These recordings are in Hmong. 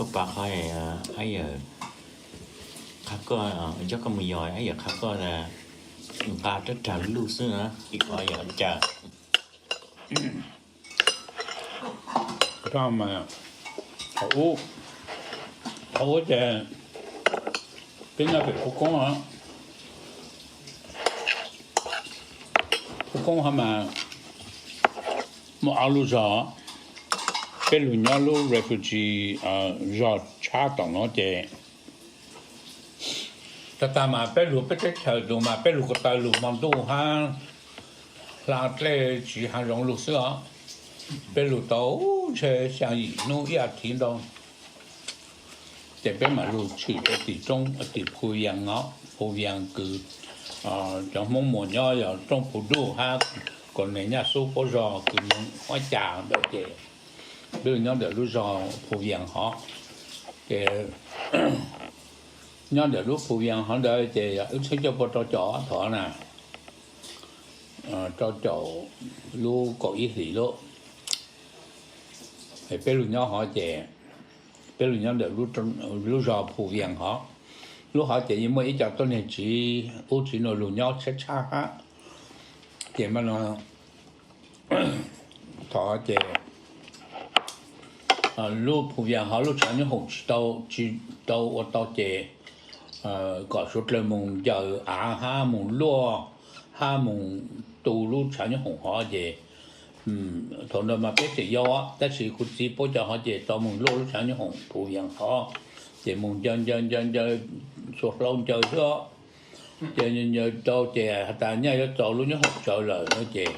Koj pab qhov, ab yawm qha koj, coj koj mus yos, ab yawm qha koj nqa rab rag luj xwb na, qhov yog cas. Thaum ub, thaum ub ces peb nyob pem Phu Koob os, Phu Koob ho mas muaj ob lub zos, peb lug nyob lub refugee zos tshab tom no ces tag tag mas peb lug peb teb chaws tus mas peb lug ko taw lug hmo ntuj hab hla dlej tsiv hav zoov lug xwb os. Peb lug tau ntshe xyaa yim hnub ib as thiv ntau, ces peb mam lug tshwm rua tim roob tim Phu Vias os, Phu Vias kws cov Hmoob muas nyob yog roob Phu Duj hab Kaus Nees Nyaj Xub puab zos kws moog Huab Cas ntawd ces peb lug nyob ntawm lub zos Phu Vias hov. Ces nyob ntawm lub Phu Vias hov ntawd ces yog ib txhiab cuaj pua rau caum thov na, rau caum lub kaum ib hlis lub, peb lug nyob hov ces peb lug nyob ntawm lub zos Phu Vias hov. Lub hov ces yeej muaj ib co tuab neeg tsiv ub tsiv nuav lug nyob tshab tshab hab. Ces mas no thov ces lub Phu Vias hov lub tshav nyob hoom tsis tau, tsis tau ua tau ces kom suav dlawg moog ncaws av hab moog luaj hab moog tu lub tshav nyob hoom hov ces thaum ntawd mas peb tseem yau, tab sis kuv txiv puab cov hov ces tau moog luaj lub tshav nyob hoom Phu Vias hov, ces moog ncaws ncaws ncaws ncaws, xuas hlau ncaws xwb, ncaws ncaws ncaws rau ces has tas nyaj yuav txaus lub nyob hoom tsawv lawm no ces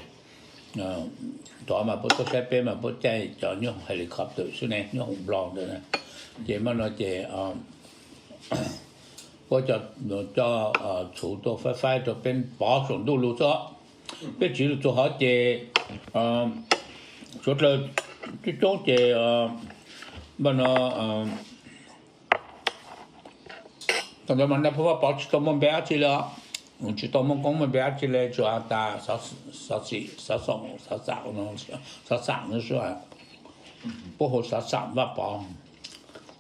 thaum mas puab tuaj saib peb mas puab caij cov nyob hoom helicopter xwb ne, nyob hoom Nplog ntawd, ces mas no ces puab coj txhuv tuaj faib faib rau peb pov saum ntuj lug xwb. Peb tsiv lug txug hov ces suav dlawg coob coob ces mas no thaum ntawd mas naj phuj Vaj Pov tsis tau muaj npe dab tsi le os, tsis tau muaj koob muaj npe dab tsi le, tsuas has tas xov xam, xov xam, xov xam no xwb, puab hu xov xam Vaj Pov,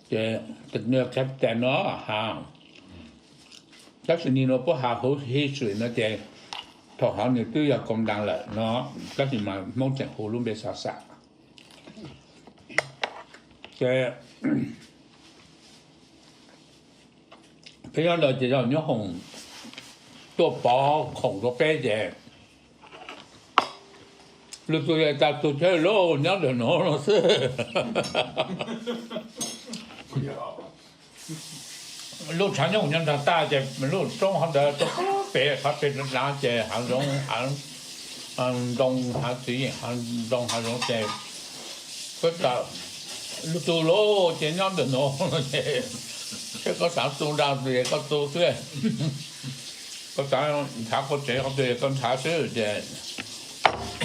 ces nws captain no has, tab sis nim no puab has huv history no ces thaum hov nws twb yog koo ntaas lawm no, tab sis mas Hmoob tseem hu lub npe xov xam. Ces peb nyob ntawd ces yog nyob hoom tuaj pov khoom rau peb ces lug txug tas txug chaw lug nyob ntawm nuav xwb. Lub tshav nyob hoom nyob nrag tag ces lub roob hov ntawd rau pem qhov pem nrag ces hav zoov, ntoo hav txiv, ntoo hav zoov ces lug txug lawm ces nyob ntawm nuav ces koj xaav tu nrag twg koj tu xwb, koj xaav nthav qua tsev qhov twg koj nthav xwb ces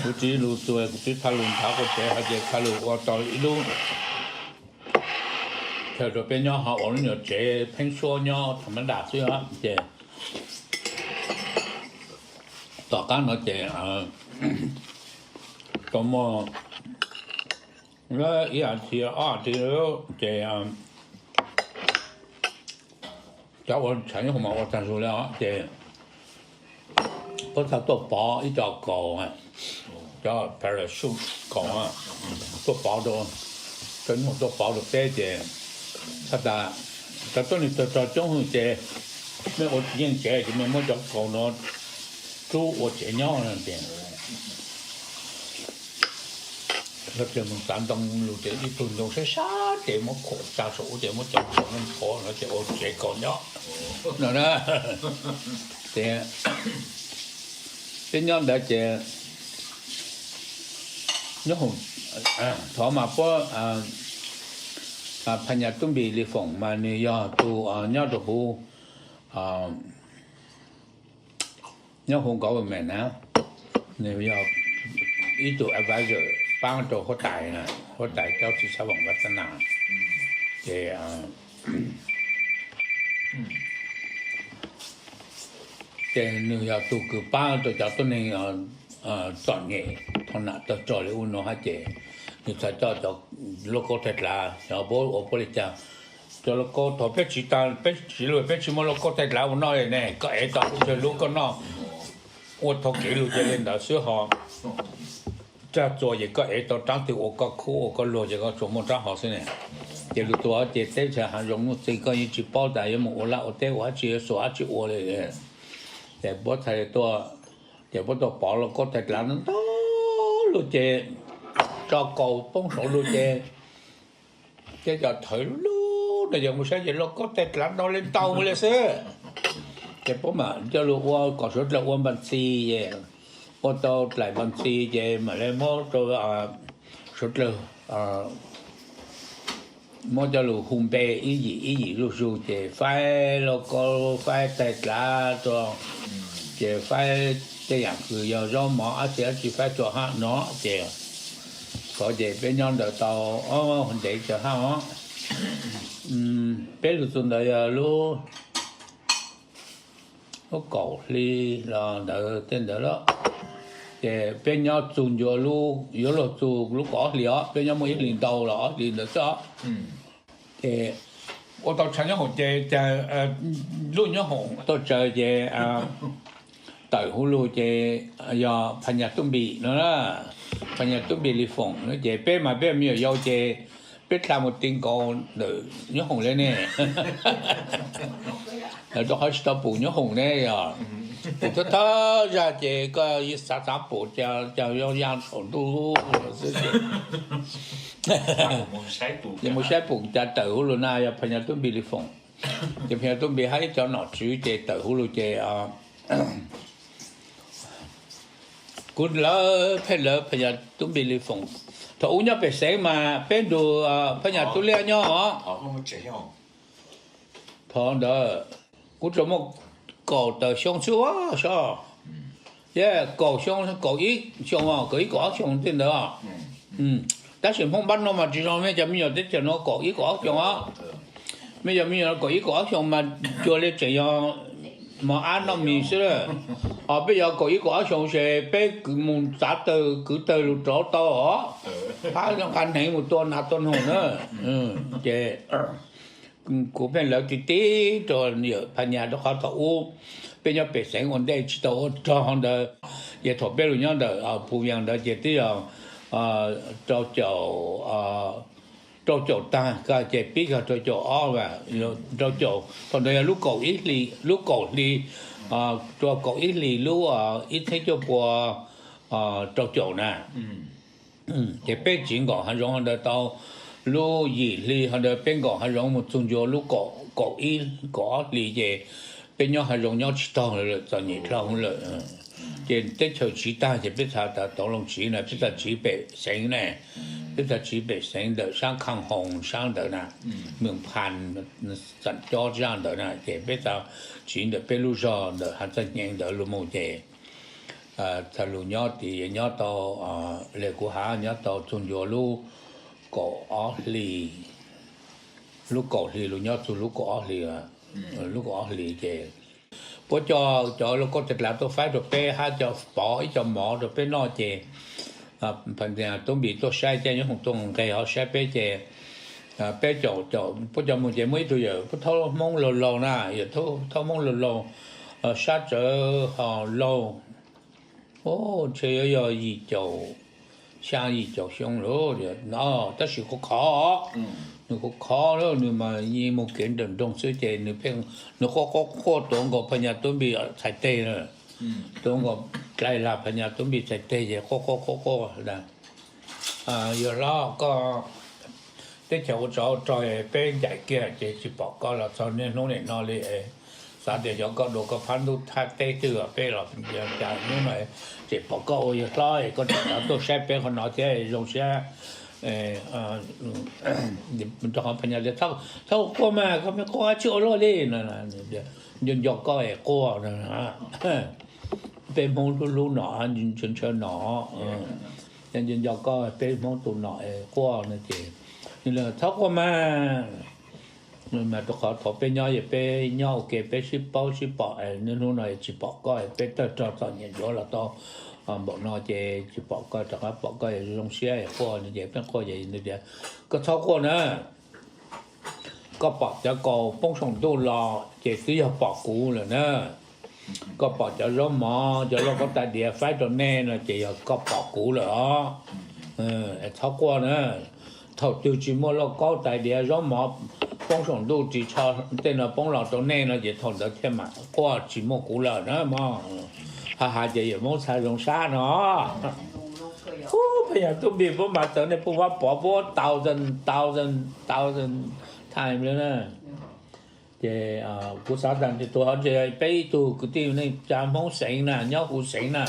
kuv txiv lug txug kuv txiv txhaj lug nthav qua tsev hov ces txhaj lug ua tau ib lub chaw rau peb nyob hov ua lub nyuam tsev pheeb suab nyob thaum mab dam xwb ces tom qab no ces tau muaj ib as thiv ob as thiv ces cov ua tshav nyob hoom mas ua tag zug le os ces puab txhaj tuaj pov ib co kaus, cov parachute kaus tuaj pov rau, cov nyob hoom tuaj pov rau peb ces has tas cov tuab neeg tawg rog coob hwv ces mej ua yeej tsev ces mej muab cov kaus no rub ua tsev nyob no ces lawv pliag moog txav ntoo lug ces ib tug ntoo sab sab ces muab khuam tsa saum ub ces muab cov kaus no khuam no ces ua tsev kaus nyob no na. Ces peb nyob ntawd ces nyob hoom, thov mas puab Phas Nyas Tub Npis Lis Foom mas nwg yog tug nyob rau huv, nyob huv government na, nwg yog ib tug advisor paab rau huab tais, huab tais cov tsi xab voom Vaj Xab Nas ces ces nwg yog tug kws paab rau cov tuab neeg txom nyem thaum nam tawg rog le ub no hab ces nwg txhad coj cov lauj kaub thaij dlav, puab ua puab li cas. Cov lauj kaub thaum peb tsiv tas, peb tsiv lug peb tsis muaj lauj kaub thaij dlav ua noj li ne, koj ev tau lub koj noj, ua thaum kev lug ces li ntawd xwb ho. Raj txuas ces koj ev tau rab twg ua koj khub ua koj luag ces koj tsuas muaj rab hov xwb ne. Ces lug tua ces teb chaws hav zoov nuj txeeg koj yeej tsis paub tas yuav mus ua laj ua teb ua dab tsi, xuas dab tsi ua li. Ces puab txhais tuaj, ces puab tuaj pov lauj kaub thaij dlav ntau lug ces tso kaus poob saud lug ces, ces cov thawv lug lug no ces mus saib ces lauj kaub thaij dlav ntau li ntau li xwb. Ces puab mam coj lug ua kom suav dlawg ua npas txi ces, ua tau dlaim npas txi ces mam li muab rau suav dlawg, muab coj lug hu npe ib yim ib yim zuj zug ces faib lauj kaub faib thaij dlav rua, ces faib tej yaam kws yog zaub mov dab tsi dab tsi faib rua hab no ces, thaum ces peb nyob ntawd tau ntev tsawg hab os. Peb lug txug ntawd yog lub, lub kaum hli los ntawd tej ntawd lawm. Ces peb nyob txug ncua lub, yuav luag txug lub kaum ob hlis os, peb nyob muaj ib hlis ntau los ob hlis ntawd xwb os. Ces ua tau tshav nyob hoom ces, lub nyob hoom tuaj tsaws ces tawm huv lug ces yog Phas Nyas Tub Npis no, Phas Nyas Tub Npis Lis Foom no ces peb mas peb yog me nyuam yaus ces peb dlha mus ti nkaus ntawm nyob hoom li ne. Rau qhov tsis tau pum nyob hoom ne yog, pum thawj thawj zag ces koj xav xav pum cas yog ya saum ntuj xwb ces mus saib pum cas tawm huv lug na yog Phas Nyas Tub Npis Lis Foom. Ces Phas Nyas Tub Npis hab ib cov nom tswv ces tawm huv lug ces kuv lawv pheej lawv Phas Nyas Tub Npis Lis Foom. Thaum ub nyob pem xeev mas peb nrug Phas Nyas Tub Liab nyob os. Thaum ntawd kuv tsuas muaj kaum tawm xyoo xwb sab, kaum xyoo, kaum ib xyoo, kaum ib kaum ob xyoo tej ntawd. Tab sis Hmoob npab no mas tsis zoo, mej cov me nyuam teb chaws no kaum ib kaum ob xyoo os. Mej cov me nyuam kaum ib kaum ob xyoo mas cuag li tseem yog mos ab noj mis xwb. Ho peb yog kaum ib kaum ob xyoo ces peb mus txav tawg kwv tawg lug rov tau os. Pab nqa hneev mus tua nas tua noog na. Ces kuv pheej lawv ti ti rau yawm Phas Nyas rau qhov thaum ub peb nyob pem xeev ua ntej tsis tau ua rog ntawd, ces thaum peb lug nyob ntawm Phu Vias ntawd ces twb yog rau caum, rau caum tag kag ces pib kag rau caum ob, rau caum, thaum ntawd yog lub kaum ib hli, lub kaum hli, rua kaum ib hlis lub ib txheeb cuaj pua rau caum na. Ces peb tsiv nkaum hav zoov ntawd tau lub yim hli ho ntawd peb nkaum hav zoov mus txug ncua lub kaum ib kaum ob hli ces peb nyob hav zoov nyob tsis taug lawm, txom nyem dlhau lawm. Ces teb chaws tsiv tag ces peb txhad tau loo tsiv na, peb txhad tsiv pem xeev ne, peb txhad tsiv pem xeev ntawm sab Khaj Hoos sab ntawd na, Mws Phas, Xam Cob zaj ntawd na, ces peb txhad tsiv ntawm peb lub zog ntawm Hav Txaj Nyeev ntawd lug mus ces txhad lug nyob tid, nyob tau, le kuv has nyob tau txug ncua lub kaum ob hli, lub kaum hli lug nyob txug lub kaum ob hli, lub kaum ob hlis ces puab coj cov lauj kaub thaij dlav tuaj faib rau peb hab cov pov ib co mov rau peb noj ces Phas Nyas Tub Npis tuaj saib ces nyob hoom tuaj nqeg hov saib peb ces peb caum, puab cov mus ces muaj ib tug yawm puab thaub Hmoob laug laug na, yawm thaub Hmoob laug laug, sab tsawv ho laug, ntshe yuav yog yim caum xya yim caum xyoo lawm, tab sis qhuav khov, nws qhuav khov lawm, nws mas yeej mus kev nrawm nroog xwb ces nws pheej, nws quaj quaj quaj tuav nkaus Phas Nyas Tub Npis txhais teg na, tuav nkaus dlai lag Phas Nyas Tub Npis txhais teg ces quaj quaj quaj quaj, yawg hlob koj teb chaws ua tsov rog peb ncaim kiag ces tsis pom koj los txog niaj hnub nim no li. Xav tias xyov koj dua koj phab ntub thaj teb twg peb los cas hnub no tseem pom koj ua yawg hlob es koj tseem tuaj saib peb qhov no thiab zoo siab. Rau qhov Phas Nyas tias txhob quaj mas, koj pheej quaj dab tsi ua luaj li, nco nco koj es quaj. Peb Hmoob hlub hlub nom, ntshaw ntshaw nom, nco nco koj peb Hmoob tus nom es quaj no ces nws txhob quaj mas, Mas rau qhov thaum peb nyob es peb nyob ua ke peb sib paub sib pom, niaj hnub no tsis pom koj, peb tawg rog txom nyem ntsuav los tau npaum no ces tsis pom koj, rov qab pom koj zoo siab quaj ces peb quaj ces nws tias, koj txhob quaj na, koj pom cov kaus poob saum ntuj los ces twb yog pom kuv lawm na. Koj pom cov zaub mov, cov lauj kaub tais diav faib rau nej no ces yog koj pom kuv lawm os. Txhob quaj na, thaum twg tsis muaj lauj kaub tais diav zaub mov poob saum ntuj ris tsho tej no poob los rau nej no ces thaum ntawd thiaj mam quaj, tsis muaj kuv lawm na mog. Ha ha ces yawm Hmoob txhaj zoo sab no. Ub, Phas Nyas Tub Npis puab mas txawv nej puab pab pov puab thousand, thousand, thousand times na. Ces kuv xav tas tus ho ntshe peb ib tug kwv tij neej tsa Hmoob xeev na, nyob huv xeev na,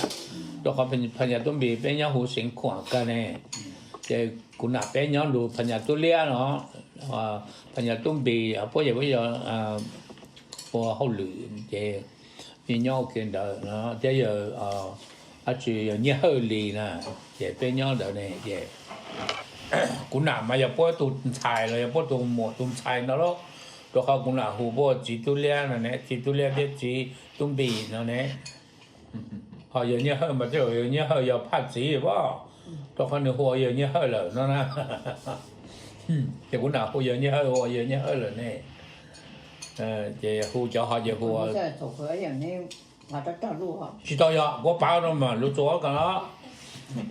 rau qhov Phas Nyas Tub Npis peb nyob huv xeev Khuam kawg ne. Ces kuv nam peb nyob nrug Phas Nyas Tub Liab no, Phas Nyas Tub Npis puab yog, puab yog ua hauj lwm ces nyob ua ke ntawd no thiab yog dab tsi yog Nyiaj Hawj Lis na, ces peb nyob ntawd ne ces kuv nam mas yog puab tug ntxhais los yog puab tug muam tug ntxhais no lauj, rau qhov kuv nam hu puab ua txiv Tub Liab no ne, txiv Tub Liab thiab txiv Tub Npis no ne. Ho yawg Nyiaj Hawj mas twb yog yawg Nyiaj Hawj yog Phaj txiv as, rau qhov nws hu ua yawg Nyiaj Hawj lawm no na. Ces kuv nam hu yawg Nyiaj Hawj ua yawg Nyiaj Hawj lawm ne. Ces hu cov ho ces hu tsis tau, yog kuv pav no mas lug txuas ko,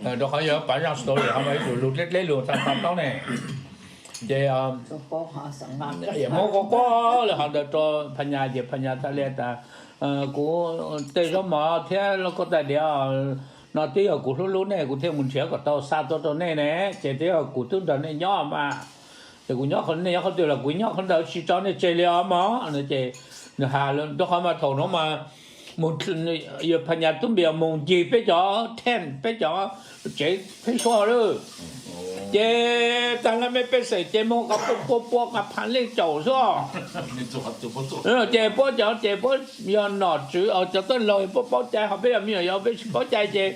rau qhov yog pav zaj story ho mas ib tug lug dleb dleb lug txha txha taub ne. Ces Hmoob quaj quaj li ho ntawd rau Phas Nyas ces Phas Nyas txhaj li tas, kuv tej zaub mov thiab lauj kaub tais diav no twb yog kuv hlub hlub nej kuv thiaj mus nrhiav kom tau xa tuaj rau nej ne, ces twb yog kuv twb nrog nej nyob mas. Ces kuv nyob qhov, nej nyob qhov twg los kuv nyob qhov ntawd tsis tso nej tseg li os mog no. Ces nws has rau qhov mas thaum no mas mus, yawg Phas Nyas Tub Npis mus ncig peb cov tent, peb cov tsev pheeb suab lawm. Ces tag lawm mej pej xeem ces moog qhov pua pua pua qhov phav leej caum xwb. Ces puab cov ces puab yog nom tswv cov txwj laug puab paub cai, ho peb yog me nyuam yaus peb tsis paub cai ces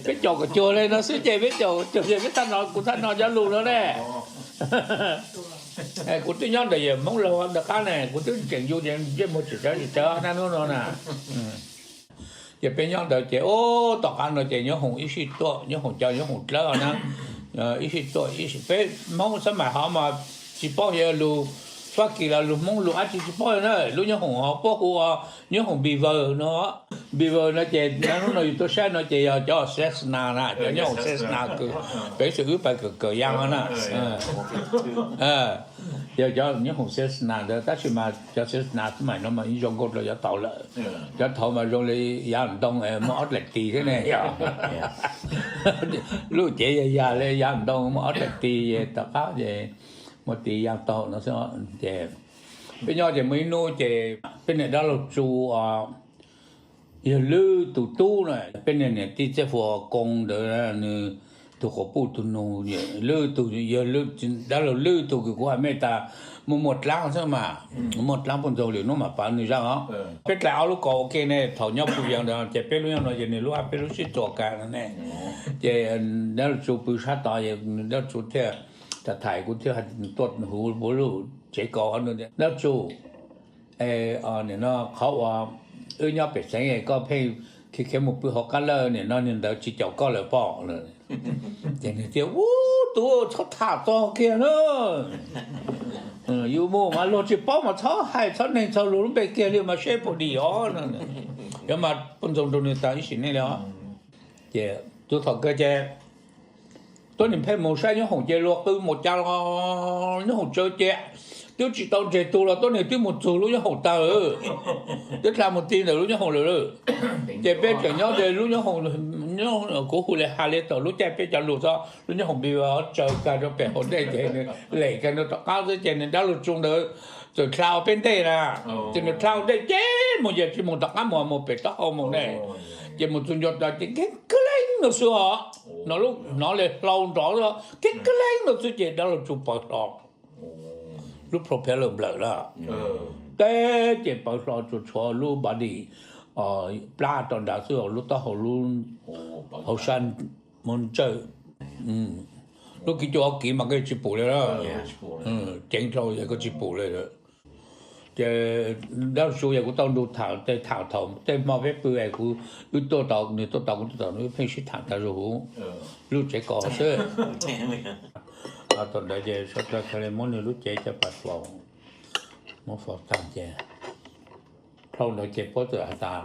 peb caum kom cuag li no xwb ces peb caum cuag ces peb txhaj no, kuv txhaj no cov lug no ne. Kuv twb nyob ntawm yawm Hmoob laug ntawm qab ne, kuv twb tseem yug ces ntsej muag tsis tsawv tsis tsawv nab nub no na. Ces peb nyob ntawd ces ub tom qab no ces Nyob Hoom ib sij tuaj, Nyob Hoom cov Nyob Hoom dlawb na, ib sij tuaj, peb Hmoob xab maim hov mas tsis paub yog lus Fab Kis los lus Hmoob lus dab tsi tsis paub na. Lub Nyob Hoom hov puab hu ua Nyob Hoom Beaver no. Beaver no ces nab nub no yus tuaj saib no ces yog cov Cessna na, cov Nyob Hoom Cessna kws peb xwm wb pais kawm kawm yaa no na. Yog cov Nyob Hoom Cessna ntawd, tab sis mas cov Cessna xab maim no mas yeej zoo nkauj dlua cov thaud lawm. Cov thaud mas zoo li yav ntoo muaj ob dlaim tis thiab ne yog. Lub cev yog yag li yav ntoo muaj ob dlaim tis, tom qab ces muaj tis yaa taug no xwb. Ces peb nyob ces muaj ib hnub ces peb niam dab laug Tsu yog lwb tug tub na, peb niag niam tij Txej Fua Koo ntawd nws tug quas puj tug nug, lwb tug yog dab laug lwb tug kws kuv has mej tas muaj muaj dlaab xwb mas, muaj dlaab puj ntxoog lwm hnub mam pav nws zaj os. Peb dlai ob lub kaus ua ke ne, thaum nyob Phu Yees ntawd ces peb lub nyob no ces nws lub hab peb lub sib txuas kag ne. Ces dab laug Tsu pw sab tod, dab laug Tsu thiaj thaim kuv thiaj tuaj huv puab lub tsev kaus hov, dab laug Tsu, nim no qhov uas wb nyob pem xeev koj pheej khiav khiav mus pw hauv qab lawj, nim no niag ntawd tsis caum koj lawm pob? Ces nws tias, ub, tub, txhob tham txog kiag na. Yus mus mas luag tsis paub mas txhob hais txhob neeg txog luag lub npe kiag li mas seb puas dim os. Yog mas puj ntxoog rau nws tas ib sim neej li os. Ces tub thaum kawg ces tuab neeg pheej mus saib Nyob Hoom ces luag qw mus cas los Nyob Hoom tsawv ces twb tsis tau ntseg tug los tuab neeg twb mus txug lub Nyob Hoom tag, twb dlha mus ti ntawm lub Nyob Hoom lawm. Ces peb tseem nyob ces lub Nyob Hoom, kuv hu li has li thaum lub caij peb cov lug txog lub Nyob Hoom Beaver tsawv kag rau pem hauv ntej ces nws lem kag rau tom qab xwb ces nws dab laug Tsu ntawd txawm dlha ua peb ntej na. Ces nws dlha ua ntej ces mus ces tsis mus tom qab mus, mus pem taub hau mus ne. Ces mus txug ncua tod ces nkeeg kawg leej no xwb os. Hnov li hlau nrov, nkeeg kawg leej no xwb ces dab laug Tsu pawv hlo, lub propeller nplawm lawm. Teb ces pawv hlo tsuas tshuav lub body plab rau nrad xwb, lub taub hau, lub hauv sab muab ntsawj. Lub kiv cuaj ob kiv mas koj tsis pum li, ceev dhau koj tsis pum li. Ces dab tsi yog kuv tau nrug tham tej tham thaum tej hmo peb pw es kuv, wb tuaj tod nws tuaj tod kuv tuaj tod wb pheej sib tham tas zuj huv lub tsev kaus xwb. Thaum ntawd ces sawv daws thiaj li muab nws lub cev coj pas faus, muab faus tag ces dhau ntawd ces puab txawm has tas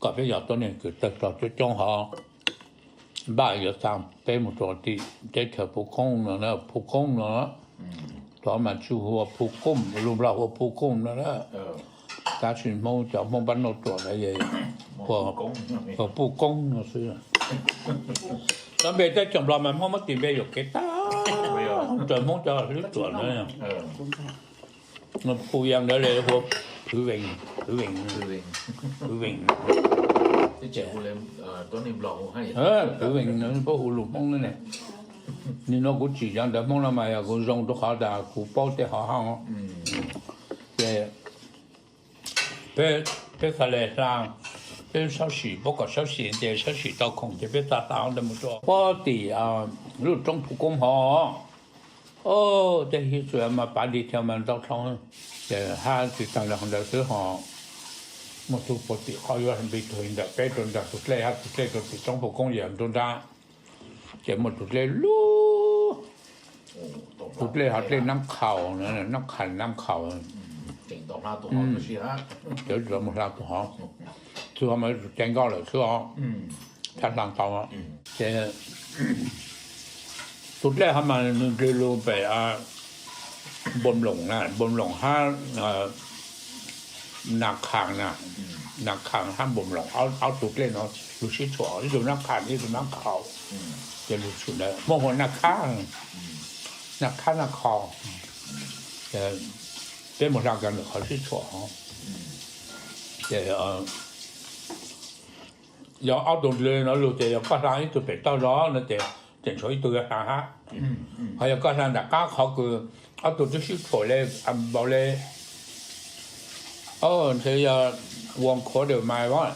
kom peb yog tuab neeg kws tawg rog coob coob hov, npaj yuav xa peb mus rau tim teb chaws Phu Koob no, Phu Koob no. Tod mas tsis hu ua Phu Koob, lus Nplog hu ua Phu Koob no na. Tab sis Hmoob cov Hmoob Npab Nauj Tuam ntawd hu ua Phu Koob no xwb. Tau npe teb chaws Nplog mas Hmoob muab tis npe yuam kev tag, raws Hmoob cov hlwb tuam ntawd. Phu Yas ntawd li hu ua Phwv Vees, Phwv Vees, Phwv Vees. Phwv Vees puab hu lus Hmoob ne. Nim no kuv tsim cov ntawv Hmoob no mas yog kuv zoo rau qhov tas kuv paub tej qhov hauv. Ces peb, peb txhaj le hla, peb sab sim, puab kom sab sim ces sab sim tau khoom ces peb txhaj hla ntawd mus rau puag tim lub roob Phu Koob hov. Tej history mas pav detail mas ntau dhau, ces hab tsis taag le hov ntawd xwb ho. Muaj tug puag tim qhov yuav npis tug ntawm peb rau nraag tug dlej hab tug dlej rau tim roob Phu Koob yog nruab nrab, ces muaj tug dlej lug, tug dlej ho dlej Nab Qhaus, Nab Qhaus, Nab Qhaus. Cov mus hla tug hov, txug hov mas tug cai nkoj lawm xwb os, txhaj hla tau. Ces tug dlej hov mas nws dlej lug pem Npoo Loos na, Npoo Loos hab Nas Khas na, Nas Khas hab Npoo Loos ob tug dlej no lug sib tshuam, ib tug Nab Khas ib tug Nab Qhaus, ces lug tshwm ntawd Hmoob hu ua Naj Khab, Naj Khab Naj Qhaus. Peb mus hla kag ntawm qhov sib tshuam hov. Ces yog ob tug dlej no lug ces yog koj hla ib tug pem toj zog no ces tseem tshuav ib tug yuav hla hab. Ho yog koj hla nram qab qhov kws ob tug twb sib tshuam le npaum le, ntshe yog one quarter mile,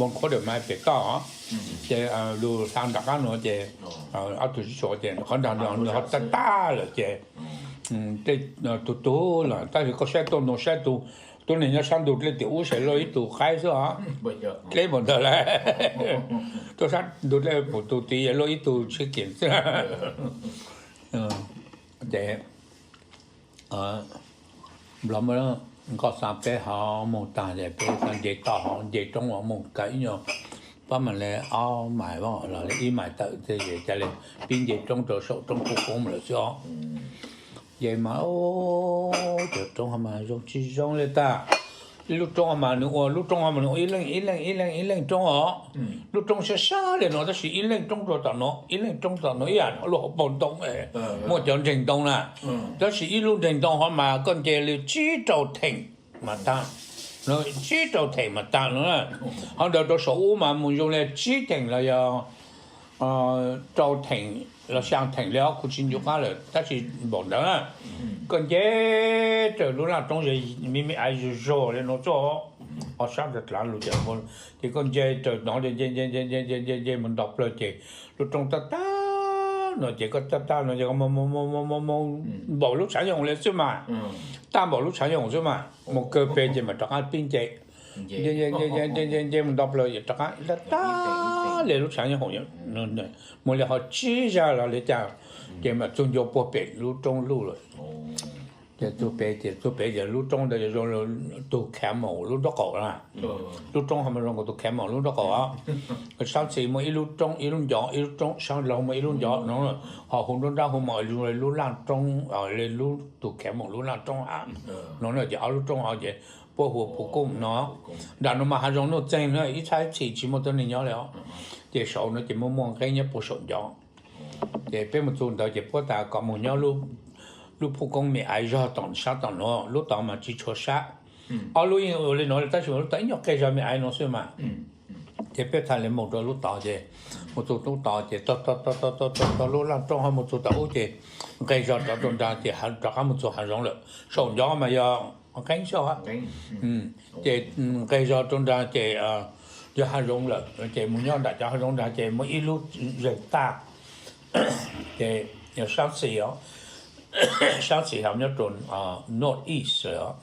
one quarter mile pem toj, ces lug hla nram qab nuav ces ob tug sib tshuam ces qhov nraag nws ho tag tag lawm ces tej tug tug los, tab sis koj saib tuaj nuav saib tug, tuab neeg nyob sab ntug dlej tim ub ces luaj ib tug qaib xwb os, dleb npaum ntawd lawm. Tuaj sab ntug dlej pum tug tid luaj ib tug tshiab kiag xwb. Ces Nplog muab nkoj xa peb hov moog taag ces peb nce toj hov nce roob moog kag ib nyuag pab mas le ob mais los le ib mais tawm ces ca le pib nce roob rau saum roob Phu Koob lawm xwb os. Nce mas cov roob hov mas zoo tsis zoo le tag. Ib lub roob hov mas nws ua, lub roob hov mas nws ua ib leej ib leej ib leej ib leej roob os. Lub roob sab sab le nuav tab sis ib leej roob rau tom nuav, ib leej roob tom nuav ib yam lub hauv paus ntoo, muaj cov nreeg ntoo na. Tab sis ib lub nreeg ntoo hov mas koj nce li tsib rau theem mas tag, tsib rau theem mas tag no. Hov ntawd rau saum ub mas mus zoo li tsib theem los yog rau theem los xyaa theem li os, kuv tsis ncu qab lawm tab sis npaum ntawd na. Koj nce raws lub laj roob me me aiv zuag zuag li nuav txuj, ob sab dlav lug ces koj nce raws no nce nce nce nce nce nce mus nto plawg ces lub roob tag tag no ces koj tag tag no ces npaum lub tshav nyoog li xwb mas, tag npaum lub tshav nyoog xwb mas, mus kawg peg ces mam rov qab pib nce. Nce nce nce nce mus nto plawg ces rov qab tag tag li lub tshav nyoog, mus li ho tsib zag los li cas ces mam txug ncua puag pem lub roob luj lawm. Ces txug pem ces txug pem ces lub roob ntawd zoo tug camel lub nraub qaum na. Lub roob hov mas zoo nkaus tug camel lub nraub qaum os. Sab xis muaj ib lub roob ib lub ncov, ib lub roob sab laug muaj ib lub ncov no, ho hu nruab nrab hu mas zoo li lub laj roob, li lub tug camel lub laj roob hab no na. Ces ob lub roob hov ces puab hu ua Phu Koob no. Nram no mas hav zoov nuj txeeg na, ib txhab ib txhis tsis muaj tuab neeg nyob li os. Ces saud no ces muaj muaj nqeeb nyob puag saum ncov. Ces peb mus txug ntawd ces puab tas kom mus nyob lub Phu Koob me aiv zog tom sab tom nuav, lub tod mas tsis tshua sab. Ob lub yeej ua li nuav tab sis lub tod ib nyuag qeg zog me aiv nuav xwb mas. Ces peb txhad li mus rau lub tod ces mus txug lub tod ces taug lub laj roob hov mus txug tom ub ces nqeg zog rov rau nraag ces rov qab mus txug hav zoov lawm. Saum ncov mas yog nqeeb xwb. Ces nqeg zog rau nraag ces yog hav zoov lawm ces mus nyob nram cov hav zoov nraag ces muaj ib lub zeeg tag ces yog sab xis os. sab xis hauv nyob rau north east lawm.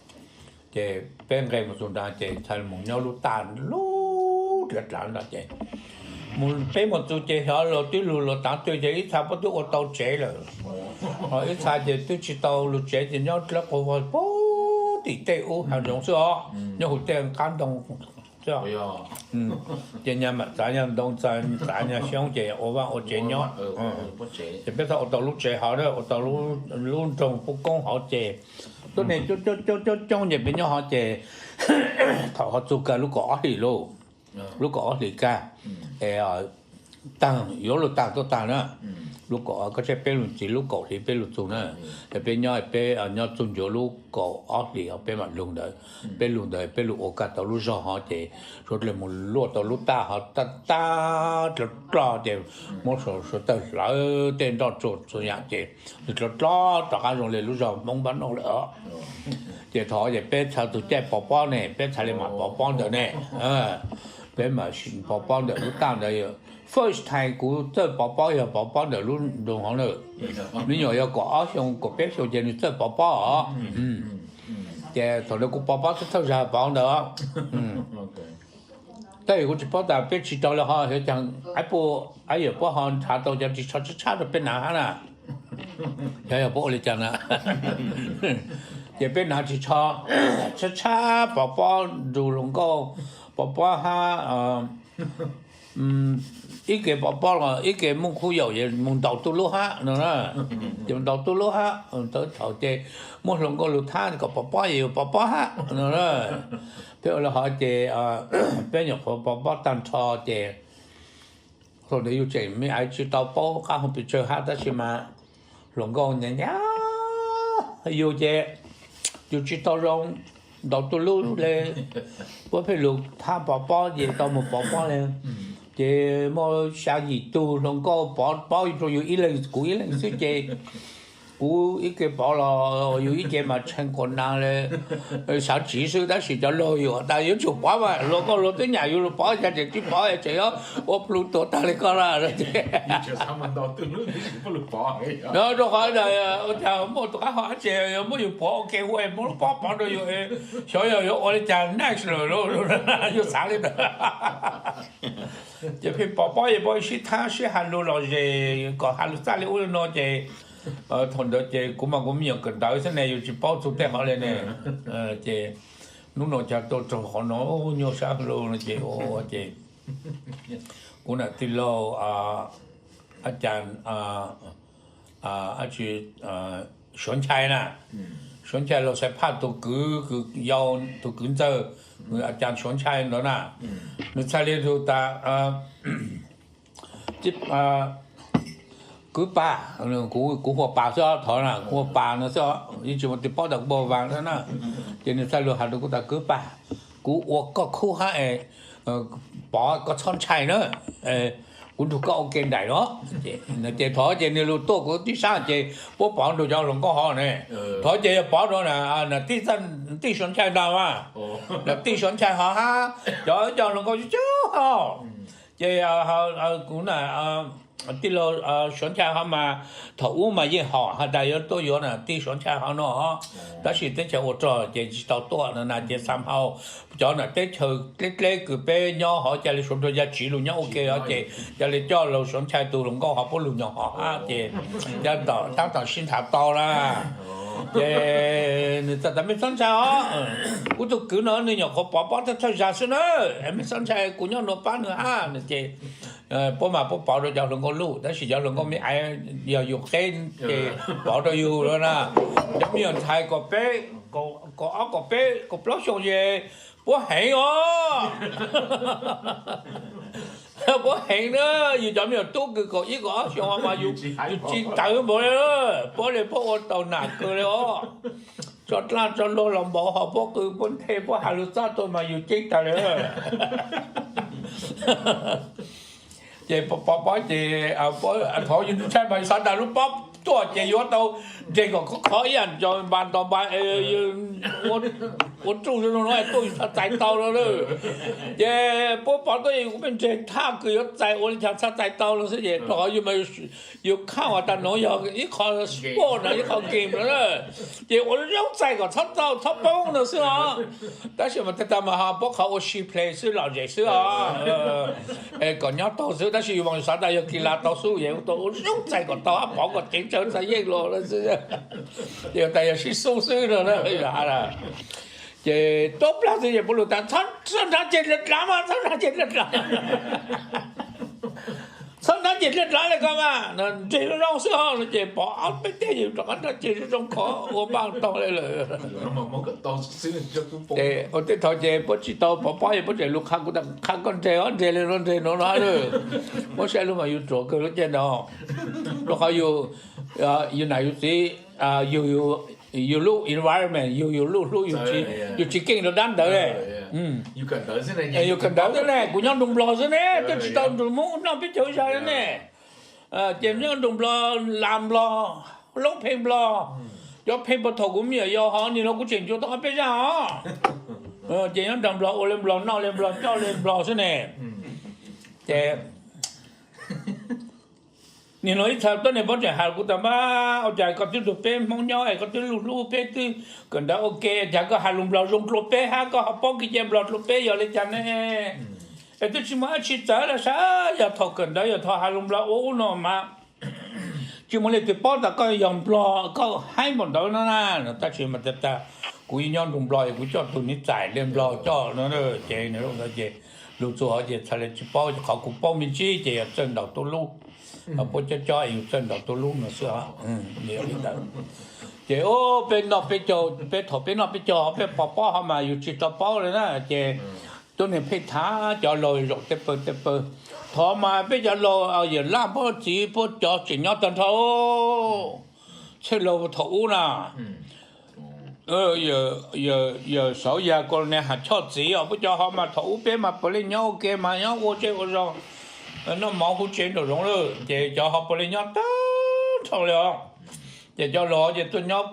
Ces peb nqes mus txog nrad ces txhad mus nyob lub taj lub dlav dlav nrad ces mus peb mus txog ces xyov los twb lug los tav twg ces ib txha puab twb ua tau tsev lawm. Ho ib txha ces twb tsis tau lug tsev ces nyob dlawb qhov puag tim tej ub hav zoov xwb os, nyob hauv tej qab ntoo xwb. Ces nyag mam txav nyag ntoo, txav nyag xyoob ces ua vaj ua tsev nyob. Ces peb txhad ua tau lub tsev hov, ua tau lub nroog pub koob hov ces tuab neeg coob coob coob ces peb nyob hov ces thaum ho txug kag lub kaum ob hlis lauj, lub kaum ob hlis kag es taag, yuav luag taag tuaj taag na. Lub kaum ob, koj saib peb lug ntxiv lub kaum hlis peb lug txug na. Es peb nyob, peb nyob txug ncuav lub kaum ob hlis peb mam lug ntawd. Peb lug ntawd peb lug ua kag tau lub zog hov ces suav dlawg mus luaj tau lub taj hov tag tag dlawg dlawg ces muab suav dlawg hlawv tej nroj tsuag txhua yaam ces dlawg dlawg rov qaab zoo le lub zog Hmoob npab noj lawm os. Ces thaum ces peb txhad tug caij pov pob ne, peb txhad le mam pov pob ntawd ne. Peb mam pov pob ntawm lub taj ntawd. First time kuv txawj pov pob yog pov pob ntawm lub nroog hov na. Me nyuam yog kaum ob xyoo kaum peb xyoo ces nws txawj pov pob os. Ces thaum ntawd kuv pov pob thawj thawj zag pov ntawd. Tab sis kuv tsis paub tas peb tsis tau le ho xyov caag, aib puab, aib yawm puab ho nrhav tau cov ris tsho tshab tshab rau peb hnav hab na. Xyov yog puab ua li cas na. Ces peb hnav ris tsho tshab tshab pov pob nrug hluas nkauj, pov pob hab ib ke pov pob los ib ke muaj khub yaum mus ntaus tuj lub hab no na. Ces mus ntaus tuj lub hab tau thaum ces muaj hluas nkauj lug thab kom pov pob es yuav pov pob hab no na. Peb ua le hov ces peb nyuam qhuav pov pob tag nrho ces thaum ntawd yus tseem me aiv tsis tau paub qab hau pes tsawg hab tab sis mas hluas nkauj nyab nyab yus ces yus tsis tau zoo ntaus tuj lub le. Puab pheej lug thab pov pob ces tau mus pov pob le. Ces muaj xya yim tug hluas nkauj pov pob rau yus ib leeg, kuv ib leeg xwb ces kuv ib ke pov los yus ib ce mas tshee quas nas le. Xav tsiv xwb tab sis cov laug yus tas yuav tsum pov mas hluas nkauj hluas twb nyam yus lug pov cas tseem tsis pov tseem yuav ua plhu tuag tag li koj na. Rau qhov ua cas muaj tus qab hau dab tsi yog muab yus pov ua ke ua muab lub pob pov rau yus, xyov yog yuav ua li cas next lawm, yus xav li ntawd. Ces pheej pov pob es pov sib thab sib has lug lom zem kom has lug txaj li ub li no ces thaum ntawd ces kuv mas kuv me nyuam kawm ntawv xwb ne, yus tsis paub txug tej qhov li ne. Ces hnub no cas tuaj raug qhov no nyuaj sab lug no ces ua ces kuv nam tij laug a cas Suav Nchai na, Suav Nchai Lauj Xaiv Phaj tus kwv, yau tus kwv ntxawg, a cas Suav Nchai ntawd na, nws txhad li tus tas kwv Pas, kuv hu ua Pas xwb thov na, kuv hu ua Pas no xwb, yeej tsis muaj tus paub tas kuv hu ua Vas na. Ces nws txhad lug has rau kuv tas kwv Pas, kuv ua koj khub hab es pov koj txhob ntshai na, kuv nrug koj ua ke nraim no. Ces thov ces nws lug tuaj kuv tib sab ces puab pov nrug cov hluas nkauj hov ne. Thov ces yog pov rau na tij Suav Nchai ntag mas, na tij Suav Nchai hov hab cov cov hluas nkauj coob coob hov. Ces kuv na tij laug Suav Nchai hov mas thaum ub mas yeej hom has tas yuav tuaj yuav na tij Suav Nchai hov no, tab sis teb chaws ua rog ces tsis tau tuaj no na ces xam hau cov na teb chaws dleb dleb kws peb nyob hov ca le suav nrug ya tsiv lug nyob ua ke hov ces ca le coj laug Suav Nchai tus hluas nkauj hov puab lug nyob hov hab ces tab tom sib nthav tau na. Ces nws txawm tas mej txhob ntshai os, kuv tug kwv no nws nyuam qhuav pov pob thawj thawj zag xwb na, mej txhob ntshai kuv nyob nuav pab nws hab no ces puab mas puab pov rau cov hluas nkauj luj tab sis cov hluas nkauj me aiv yog yus qeb ces pov rau yus lawm na. Cov me nyuam ntxhais kaum peb, kaum ob kaum peb kaum plaub xyoo ces puab heev os. Puab heev na, yus cov me nyuam tub kws kaum ib kaum ob xyoo mas yus tsis tawv npaum li, puab le puab ua tau nam kawg li os. Tso dlaab tso luag los npaum hov puab qw puab nthe puab has lug txaj tuaj mas yus ceeb tag li. Ces pov pob ces thov yus ntshai mas yus xav tas lub pob tuaj ces yuav tau nres kom khov khov ib yam cov npas ntos npas, ua ruj zoo no tuaj yus txhaj txais tau no. Ces puab pov tuaj kuv pheej nres thaj kws yuav txais ua li cas txhaj txais tau no xwb ces rau qhov yus mas yus khaj as tas nuav yog ib qho sport no ib qho game no na. Ces ua zoo txais kom txhob tau txhob poob no xwb os. Tab sis mas tag tag mas ho puab qhov ua si play xwb lom zem xwb os. Kom nyob tau xwb tab sis yus mas xav tas yog kis las tau xwb es ua zoo txais kom tau hab pov kom ceev tsawv txhaj yeej los xwb. Ces tas yog sib xub xwb no. Ces tuab plag xwb ces puab lug tas txhob nrhav ceg dlav dlav mas txhob nrhav ceg dlav dlav, txhob nrhav ceg dlav dlav le ko mas nres zoo zoo xwb os no ces pov ob peb teg yus rov qab nrhav ceg zoo zoo khov ua npaj tau le lawm. Ua tej thaum ces puab tsis tau pov pob es puab tseem lug qha kuv tas qha koj nres os, nres le no nres no no. Muab saib lug mas yus ruam kawg lub caij ntawd, rau qhov yus, yus nam yus txiv, yus, yus lub environment, yus, yus lub hlub, yus tsis keej rau dab ntawd le. Yus kawm ntawv xwb ne, kuv nyob nroog Nplog xwb ne, twb tsis tau nrug Hmoob noj peb caug ib zag ne. Ces nyob nroog Nplog, las Nplog, loob pheej Nplog, cov pheej puag thaum kuv me nyuam yaus hov nim no kuv tseem ncuav tau ob peb zaj os. Ces nyob nroog Nplog ua li Nplog noj li Nplog coj li Nplog xwb ne. Ces nim no ib txha tuab neeg paub tseem has kuv tas npab ua cas koj twb nrug peb Hmoob nyob es koj twb lug hlub peb twb kawm ntawv ua ke cas koj has lus Nplog zoo dlua peb hab koj ho paub kev cai Nplog dlua peb yog li cas ne? Es twb tsis muaj dab tsi txawv le sav, yog thaum kawm ntawv yog thaum has lus Nplog ua ub no mas tsis muaj leej twg paub tas koj yog Nplog koj haib npaum ntawd no na. Tab sis mas tag tag kuv yeej nyob nroog Nplog es kuv coj tug niam txais li Nplog coj no ces nws lub ntawd ces lug txug hov ces txhaj le tsis paub, qhov kuv paub me ntsis ces yog txawj ntaus tuab lub, puab cob cob yus txawj ntaus tuab lub no xwb. Ces peb noj peb caug, peb thaum peb noj peb caug peb pov pob hov mas yus tsis tau paub li na ces tuab neeg pheej tham cov laug zaum tej pawg tej pawg. Thaum mas peb cov laug yawm Laj puab txiv puab cov tseem nyob tag nrho, txheej laug thaum ub na. Yawm Sauv Yas Kos Nai Has Choj txiv os, puab cov hov mas thaum ub peb mas puav leej nyob ua ke mas nyob ua zej ua zog, noj mov huv tsev nraum zoov lawm ces cov hov puav leej nyob tag nrho li os. Ces cov laug ces tuaj nyob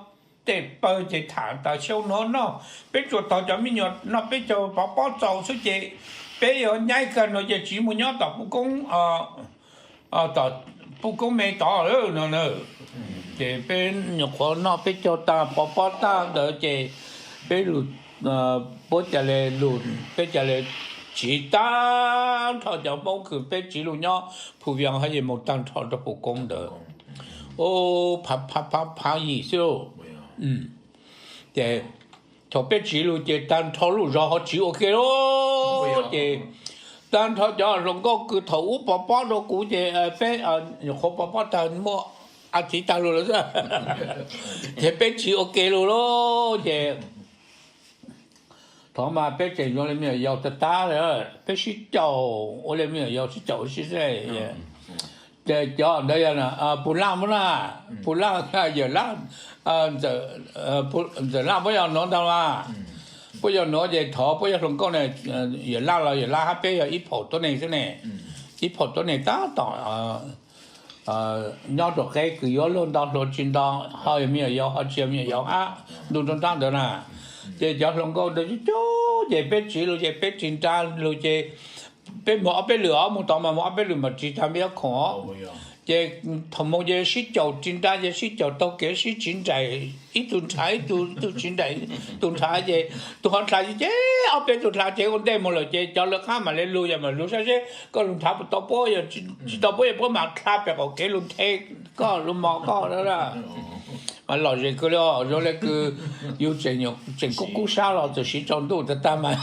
tej pawg ces tham tas xyoo no noj, peb tsuas tau cov me nyuam noj peb caug pov pob txaus xwb ces peb yuav nyaib kawg no ces tsiv mus nyob tom puj koob, tom puj koob me tod lawm no na. Ces peb nyuam qhuav noj peb caug tag pov pob tag ntawd ces peb lug, puab ca le lug, peb ca le tsiv tag nrho cov Hmoob kws peb tsiv lug nyob Phu Vias hab yeej mus tag nrho rau puj koob ntawd. Phav, phav, phav yim xwb lauj. Ces thaum peb tsiv lug ces tag nrho lub zog ho tsiv ua ke lauj. Ces tag nrho cov hluas nkauj kws thaum ub pov pob rau kuv ces peb nyuam qhuav pov pob tag muaj a txiv tag lug lawm xwb. Ces peb tsiv ua ke lug lauj ces thaum mas peb tseem zoo li me nyuam yaus tag tag, peb sib caum ua li me nyuam yaus sib caum sib xwb. Ces cov ntawd yog Pus Laj muab na, Pus Laj, Yawm Laj, Ntxawm Laj puab yog nuav ntag mas. Puab yog nuav ces thaum puab yog hluas nkauj ne, Yawm Laj los Yawm Laj hab peb yog ib phaum tuab neeg xwb ne. Ib phaum tuab neeg tab tom nyob rau qeb kws yuav luag nto hluas tsis nto, ho yog me nyuam yaus ho tsis yog me nyuam yaus hab ntuj nruab nrab ntawd na. Ces cov hluas nkauj ntawd coob coob ces peb tsiv lug ces peb tsiv nra lug ces peb moog ob peb lwm os, moog tod mas moog ob peb lwm mas tsiv tag peb yuav khoom os. Ces thaum moog ces sib caum tsiv nra ces sib caum taug kev sib tsiv nraim, ib tug nrhav ib tug, ib tug tsiv nraim ib tug nrhav ces tug qhov nrhav ces ob peb tug nrhav ces ua ntej moog lawm ces cov lawv qab mam le lug, yog mam lug saib seb koj lug nrhav puas tau puab, yog tsis tau puab yog puab mam dlha pem qaum kev lug nthe koj lug mos koj. Lom zem kawg li os, zoo li kws yus tseem kub kub sab los txawm siv tsaus ntuj tag tag mas,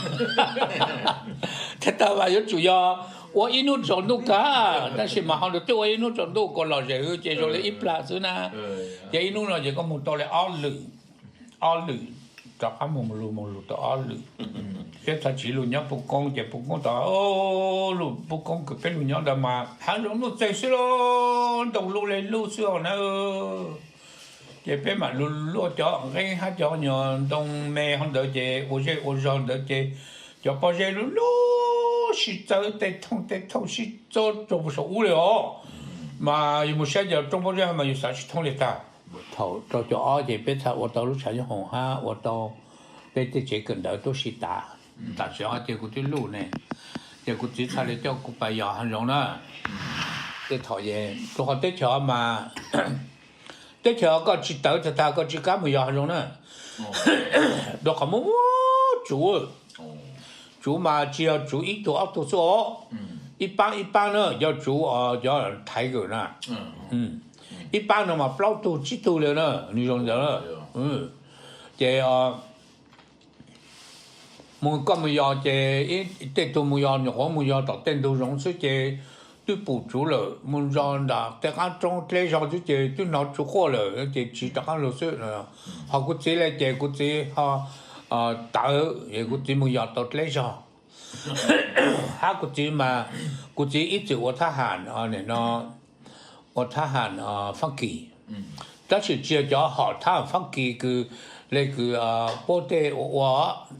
tag tag mas yuav tsum yog ua ib hnub tsaus ntuj kag, tab sis mas ho ntawd twb ua ib hnub tsaus ntuj kuas lom zem hwv ces zoo li ib plag xwb na. Ces ib hnub no ces koj moog tau li ob lwm, ob lwm, rov qab moog moog lug moog lug tau ob lwm. Peb txhad tsiv lug nyob puj koob ces puj koob tod, lub puj koob kws peb lug nyob ntawd mas hav zoov nuj txeeg xwb lauj, ntoo luj le luj xwb os na. Ces peb mam lug luaj cov nqeeb hab cov nyuag ntoo me hov ntawd ces ua zej ua zog ntawd ces cov pob zeb lub lub sib txawb tej thooj tej thooj sib txawb rau saum ub li os. Mas yus mus saib cov rooj pob zeb mas yus xav tsis thoob li tag. Thaum rau caum ob ces peb txhaj ua tau lub tshav nyob hoom hab ua tau peb tej tsev kawm ntawv tuab si tas. Tam sim no ces kuv twb luj ne, ces kuv txiv txhaj li coj kuv pas yos hav zoov na. Tej thaum es rau qhov teb chaws mas, teb chaws koj tsis tawv tag tag koj tsis kam mus yos hav zoov na. Rau qhov muaj muaj tsuv, tsuv mas tsis yog tsuv ib tug ob tug xwb os, ib paab ib paab na, yog tsuv cov Thaib kawm na, ib paab no mas plaub tug tsib tug li na, nws zoo ntawd. Ces mus koj mus yos ces tej tug mus yos nyuam qhuav mus yos tom tej ntug zoov xwb ces twb pum tsuv lawm, mus zos nram tej qaab roob dleb zog xwb ces twb hnov tsuv quaj lawm ces tsis rov qaab lug xwb. Ho kuv txiv le ces kuv txiv ho tawv es kuv txiv mus yos tau dleb zog. Hab kuv txiv mas, kuv txiv ib txwm ua thab ham no, ua thab ham Fab Kis, tab sis tsis yog cov hom thab ham Fab Kis kws le kws puab tej ua ua,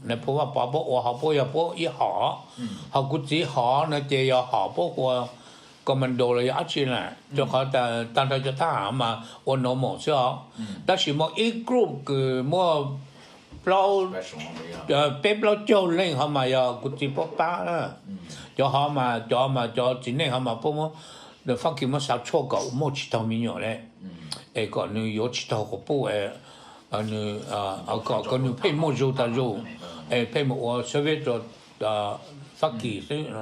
Nais Phoo Vaj Pov puab ua ho puab yog puab ib hom. Ho kuv txiv hom no ces yog hom puab hu ua commando los yog dab tsi na, rau qhov tag nrho cov thab ham mas ua normal xwb os. Tab sis muaj ib group kws muaj plaub, peb plaub caug leej ho mas yog kuv txiv puab pab na. Cov ho mas, cov mas cov txiv neej ho mas puab muab, Fab Kis muab xa tshuaj kom muaj tsis taug me nyuam le, es kom nws yuav tsis taug quas puj, kom nws pheej muaj zug tag zug, es pheej mus ua service rau Fab Kis xwb no.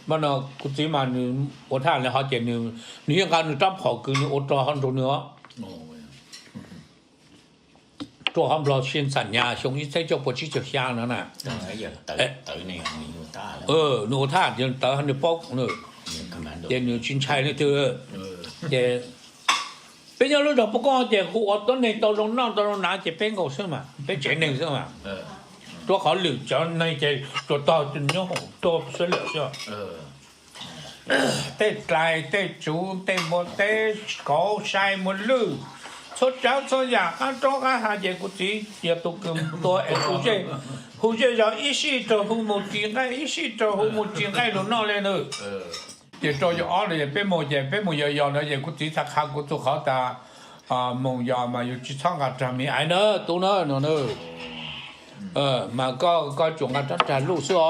Mas no kuv txiv mas nws ua thab ham le ho ces nws yeej nqa nws rab phom kws nws ua rog ho nrug nws os. Tuaj hov Nplog sij xam nyas xyoo ib txhiab cuaj pua tsib caug xya no na. Nws ua thab ham tawv nws paub, ces nws tsis ntshai leej twg. Ces peb nyob lub zog Pub Koob ces hu ua tuab neeg tau zoo noj tau zoo hnav ces peb nkaus xwb mas, peb tsev neeg xwb mas. Rua qhov lwm cov neeg ces tsuas tog nyob hoom tuag xwb lawm xwb. Tej dlais, tej tsuv, tej npua teb, kauv, sai, muas lwj, txhua tsav txhua yam qab roob qab hav ces kuv txiv yog tus kws tua es hu zej zog ib sij rau hu mus ris nqaij, ib sij rau hu mus ris nqaij lug noj le nws. Ces rau caum ob no ces peb mus ces peb mus yos yos no ces kuv txiv txhaj qha kuv txug qhov tas, moog yos mas yus tsis txhob nqa rag me aiv na tub na no na. Mas koj, koj tsuas nqa rab rag luj xwb os.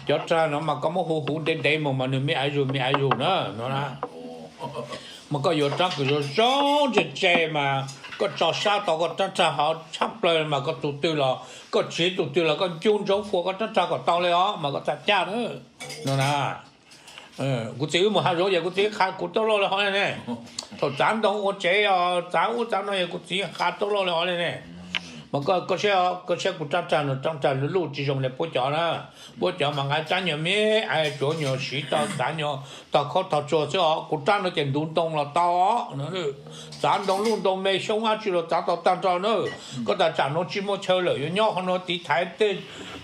Cov rag no mas koj muab huv huv ntev ntev mus mas nws me aiv zug me aiv zug na no na. Mas koj yuav rab kws zoo zoo ntse ntse mas koj tso sab tau koj rab rag hov tshaj plawg mas koj tus twg los, koj tsiv tus twg los koj ncu ntsoov fua koj rab rag kom tau le os mas koj txhaj caj na no na. Kuv txiv wb mus hav zoov ces kuv txiv qha kuv tuab lauj le hov le ne. Thaum txav ntoo ua tsev os, txav ub txav no es kuv txiv qha tuab lauj le hov le ne. Mas koj, koj saib, koj saib kuv rab rag no, rab rag luj tsis zoo le puab cov na. Puab cov mas nqa rab nyuag me aiv tsuav nyuag siv tau txav nyuag tog khaub tog tsuag xwb os, kuv rab no ces ntuv ntoo los tau os. Txav ntoo luj ntoo me xyoob dab tsi los txav tau tag nrho na. Koj tas tsam no tsis muaj chaw lawm yuav nyob qhov no tiv thaiv tej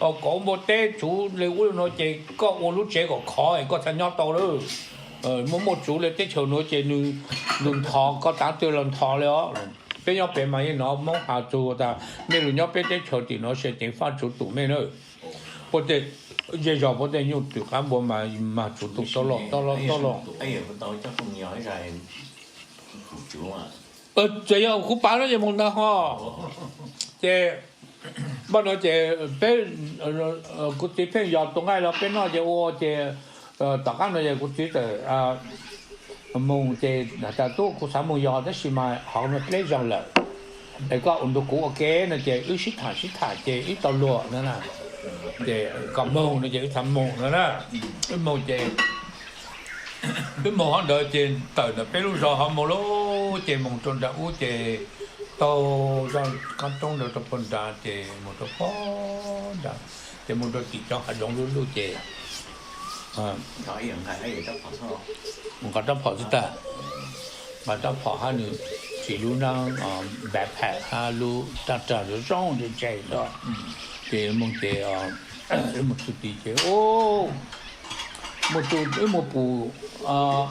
kauv npua teb tsuv le ub le no ces koj ua lub tsev kom khov es koj txhaj nyob tau lawm. Muaj muaj tsuv le teb chaws nuav ces nws ntho koj tav twg los ntho le os. Peb nyob pem mas yeej hnov Moob has txug tas mej lug nyob peb teb chaws tim no se ceev faj tsuv tum mej na. Puab tej zej zog puab tej nyuj twm qab npua mas mag tsuv tum tau loj tau loj tau loj. Txawm yog kuv pav no ces moog ntawd ho ces npaj no ces peb, kuv txiv pheej yos tus nqaij los peb noj ces ua ces tom qab no ces kuv txiv txawm moog ces has tas tub kuv xav moog yos tab sis mas hov no dleb zog lawm, es koj ua nrug kuv ua ke no ces wb sib tham sib tham ces wb tau luag no na. Ces koj moog no ces wb txhaj moog no na. Wb moog ces wb moog hov ntawd ces tawm ntawm peb lub zog hov moog lawm ces moog rau nram ub ces taug zaj qab roob ntawd rau puag nrad ces moog rau puag nrad ces moog rau tim cov hav zoov lub lub ces nqa rab phom xwb tag, nqa rab phom hab nws tsis lub nab backpack hab lub rab rag zoo zoo ntse ntse xwb. Ces moog ces wb moog txug tid ces moog, wb moog pum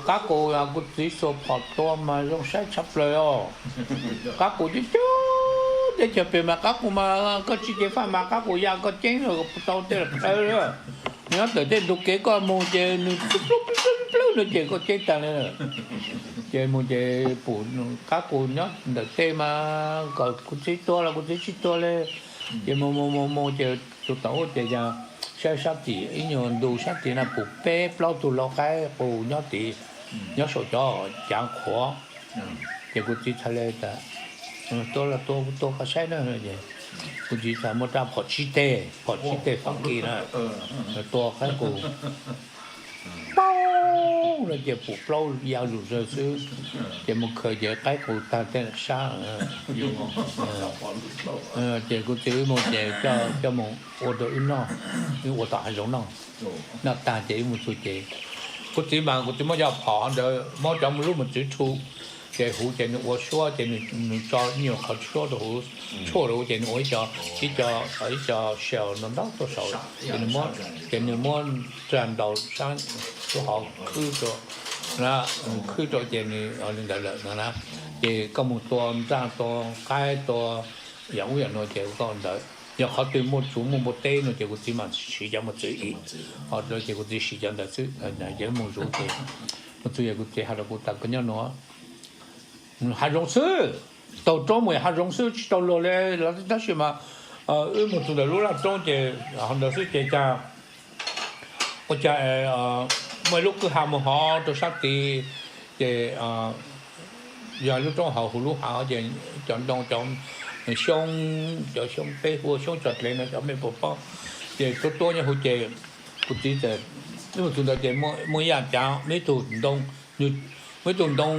qab qus, kuv txiv xuas phom tua mas zoo saib tshaj plaws os. Qab qus coob coob teb chaws pem mas qab qus mas koj tsis ceev faj mas qab qus ya koj ceeb tau tej lawm. Nyob ntawm tej ntug kev koj mus ces nws plub plub plub no ces koj ceeb tag li lawm. Ces mus ces pum qab qus nyob ntawm tej mas kom kuv txiv tuag los kuv txiv tsis tuag li. Ces mus mus mus mus ces tus tau ub ces yog saib sab tim ib nyuag ntu sab tim no pum peb plaub tug lau qaib qus nyob tid, nyob saum cov cav qhuav. Ces kuv txiv txhais le tas, tuaj los tuaj, tuaj koj saib na. Kuv txiv txhais muab rab phom tsib teg, phom tsib teg phom kis na, tua qaib qus paub no ces pum plaub ya lus zawg xwb. Ces mus khaws ces qaib qus tag tej sab. Ces kuv txiv wb mus ces coj mus ua rau wb noj, wb ua tom hav zoov noj. Noj tag ces wb mus txug ces kuv txiv mas kuv txiv muab cov phom ntawd muab cov lub mos txwv rhu ces huv ces nws ua suab ces nws tso nyuag qhov suab rau huv, tshuaj rau huv ces nws ua ib co, ib co, ib co sel no ntau tuaj saud. Ces nws muab, ces nws muab tsa ntaus sab lub hauv khwb rau, khwb rau ces nws li ntawd lawm no na. Ces koj mus tua nraj tua qaib tua yam ub yam no ces koj ntawd. Yog qhov twg muaj tsuv muaj npua teb no ces kuv txiv mam siv cov mos txwv ib, ho ces kuv txiv siv cov ntawd xwb. Ces mus zuv ces mus txug es kuv txiv hais rau kuv tas koj nyob nuav hav zoov xwb, taug roob mus hav zoov xwb tsis tau luag li los tab sis mas wb mus txug ntawm lub laj roob ces ho ntawd xwb ces cas ua cas muaj ib lub kwj ha mus hov rau sab tid ces yog lub roob hauv huv lub hav ces cov ntoo cov xyoob, cov xyoob peb hu ua xyoob tso dlev no cov mej puas paub. Ces tuab tuab nyob huv ces kuv txiv txawm, wb mus txug ntawd ces muaj ib yam cav muaj ib tug ntoo, muaj ib tug ntoo